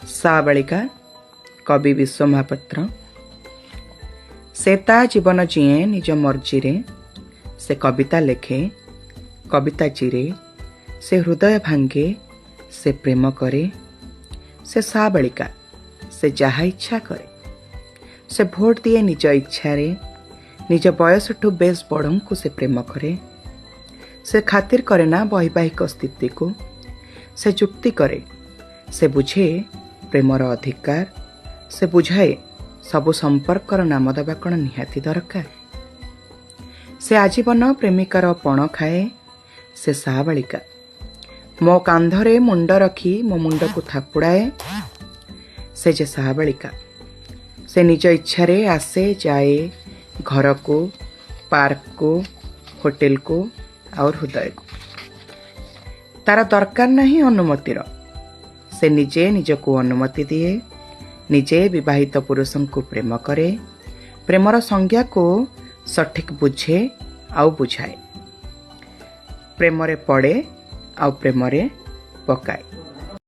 ସାବାଳିକା, କବି ବିଶ୍ୱ ମହାପାତ୍ର। ସେ ତା ଜୀବନ ଜିଏଁ ନିଜ ମର୍ଜିରେ। ସେ କବିତା ଲେଖେ, କବିତା ଚିରେ, ସେ ହୃଦୟ ଭାଙ୍ଗେ, ସେ ପ୍ରେମ କରେ। ସେ ସାବାଳିକା, ସେ ଯାହା ଇଚ୍ଛା କରେ। ସେ ଭୋଟ ଦିଏ ନିଜ ଇଚ୍ଛାରେ। ନିଜ ବୟସଠୁ ବେଶ୍ ବଡ଼ଙ୍କୁ ସେ ପ୍ରେମ କରେ। ସେ ଖାତିର କରେ ନା ବୈବାହିକ ସ୍ଥିତିକୁ। ସେ ଯୁକ୍ତି କରେ, ସେ ବୁଝେ ପ୍ରେମର ଅଧିକାର। ସେ ବୁଝାଏ ସବୁ ସମ୍ପର୍କର ନାମ ଦେବା କ'ଣ ନିହାତି ଦରକାର। ସେ ଆଜୀବନ ପ୍ରେମିକାର ପଣ ଖାଏ। ସେ ସାବାଳିକା। ମୋ କାନ୍ଧରେ ମୁଣ୍ଡ ରଖି ମୋ ମୁଣ୍ଡକୁ ଥାପୁଡ଼ାଏ। ସେ ଯେ ସାବାଳିକା। ସେ ନିଜ ଇଚ୍ଛାରେ ଆସେ ଯାଏ ଘରକୁ, ପାର୍କକୁ, ହୋଟେଲକୁ ଆଉ ହୃଦୟକୁ। ତାର ଦରକାର ନାହିଁ ଅନୁମତିର। ସେ ନିଜେ ନିଜକୁ ଅନୁମତି ଦିଏ। ନିଜେ ବିବାହିତ ପୁରୁଷଙ୍କୁ ପ୍ରେମ କରେ। ପ୍ରେମର ସଂଜ୍ଞାକୁ ସଠିକ୍ ବୁଝେ ଆଉ ବୁଝାଏ। ପ୍ରେମରେ ପଡ଼େ ଆଉ ପ୍ରେମରେ ପକାଏ।